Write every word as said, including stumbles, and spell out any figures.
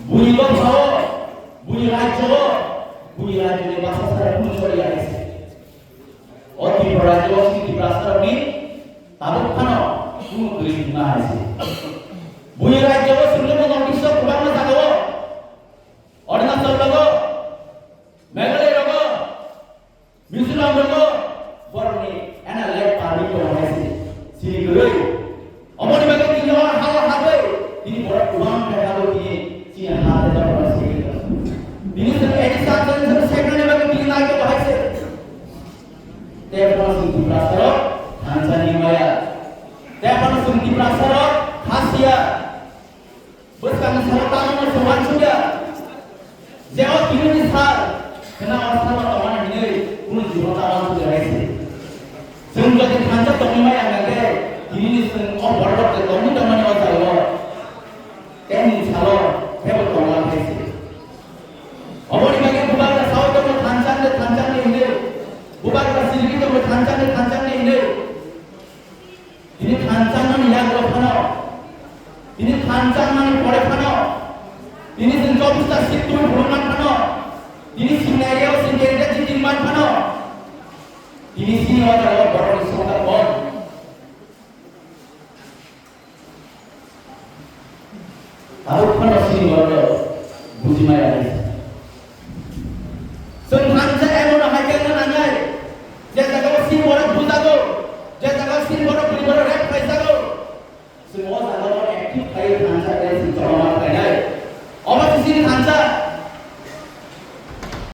Buini bwsao, buini rajyo, buini rajyoni bwsa sara kunu choli ya se. O Tripura rajyo, o Sri Tiprasarokni tabuk phano kunu kwrwi wngma hai se. Buini rajyo o swngjwkma nokdisok kwbangma jagao, Arunachal rogo, Meghalaya rogo, Mizoram rogo, borokni N R L A permit tongo hai se. Chini kwrwi. Omoni bagwi tini o hao hagwi, tini borok kwbang khe hagwi tini chini ha tei borok sigi. Tini chwng additional census seknani bagwi tini nai tongo hai se. Tei bono chwng Tiprasarok thansa ni maya. Tei bono chwng Tiprasarok khasiya. Bwskangni salo tamo no se uansukya. Je o tinini sal, khna o salo tongmani hinwi kunu jibon ta uansukya hai se. Chwng jodi thansa tongwi maya hwnkhe, tinini chwng o borok rok je tongwi tongmani o jagao, tei nini salo kebo tongma hai se. Oboni bagwi bubagra sao tongo thansa hwnkhe thansa hwnwi hinwi, bubagra sirigwi tongo thansa hwnkhe thansa hwnwi hinwi. Tini thansa mani yago phano. Tini thansa mani pore phano. Tini chwng chobbish ta seat twi phuluk man phano. Tini sinai yao sing kerja jitin man phano. Tini sini o jaga borok ni